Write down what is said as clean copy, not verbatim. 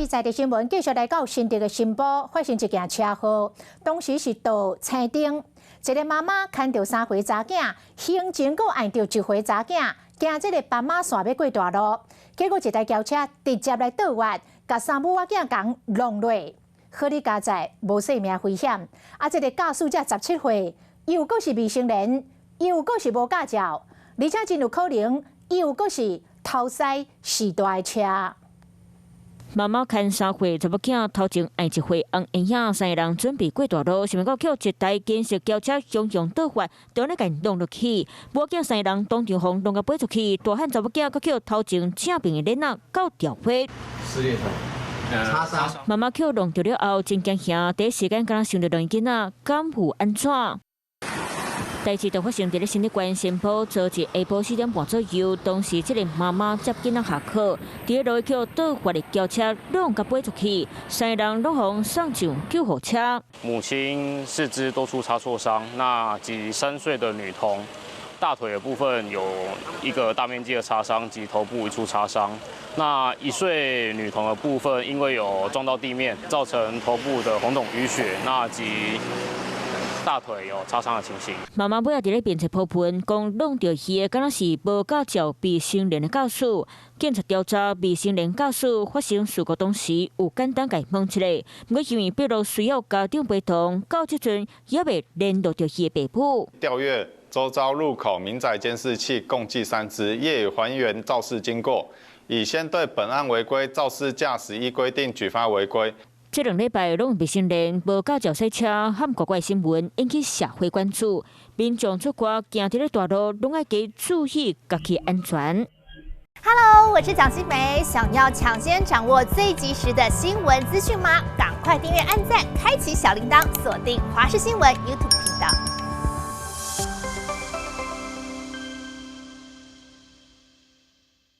是在地新聞，繼續來到新竹的新埔，發生一件車禍。當時是倒青燈，一个媽媽牽著三歲查囝，行前閣按著一歲查囝，驚這个斑馬線欲過大路，結果一台轎車直接來倒彎，共三母仔囝共挏落。好佳哉無性命危險。啊，這个駕駛者17歲，又閣是未成年，又閣是無駕照，而且真有可能又閣是偷駛序大的車。媽媽牽三歲查某囝，頭前按一歲尪嬰仔，三个人準備過大路，想袂到予一台金色轎車雄雄倒發，就按呢共挏落去。母囝三个人當場予挏共飛出去，大漢查某囝閣予頭前正爿的鏈仔到掉火。撕裂頭，擦傷。媽媽予挏著了後，真驚嚇，第一時間敢若想著兩个囡仔，敢有按怎？代誌就發生佇咧新竹縣新埔，昨日下晡4點半左右，當時這个媽媽接囡仔下課，佇咧路予倒發的轎車挏共飛出去，三个人攏予送上救護車。母親四肢多處擦挫傷，那及3歲的女童大腿的部分有一個大面積的擦傷及頭部一處擦傷。那1歲女童的部分，因為有撞到地面，造成頭部的紅腫淤血，那及大腿有擦傷的情形。媽媽尾仔佇咧面冊 po 文，講挏著伊的敢若是無駕照未成年的駕駛。警察調查未成年駕駛發生事故當時有簡單共問一下，毋過因為筆錄需要家長陪同，到這陣猶未聯絡著伊的爸母。調閱周遭路口民宅監視器共計三支，業已還原肇事經過，已先對本案違規肇事駕駛依規定舉發違規。這兩禮拜攏未成年無駕照駛車，和怪怪新聞引起社會關注。民眾出外行佇咧大路，攏愛加注意家己安全。 Hello，我是蔣新梅，想要搶先掌握最及時的新聞資訊嗎？趕快訂閱、按讚、開啟小鈴鐺，鎖定華視新聞 YouTube 頻道。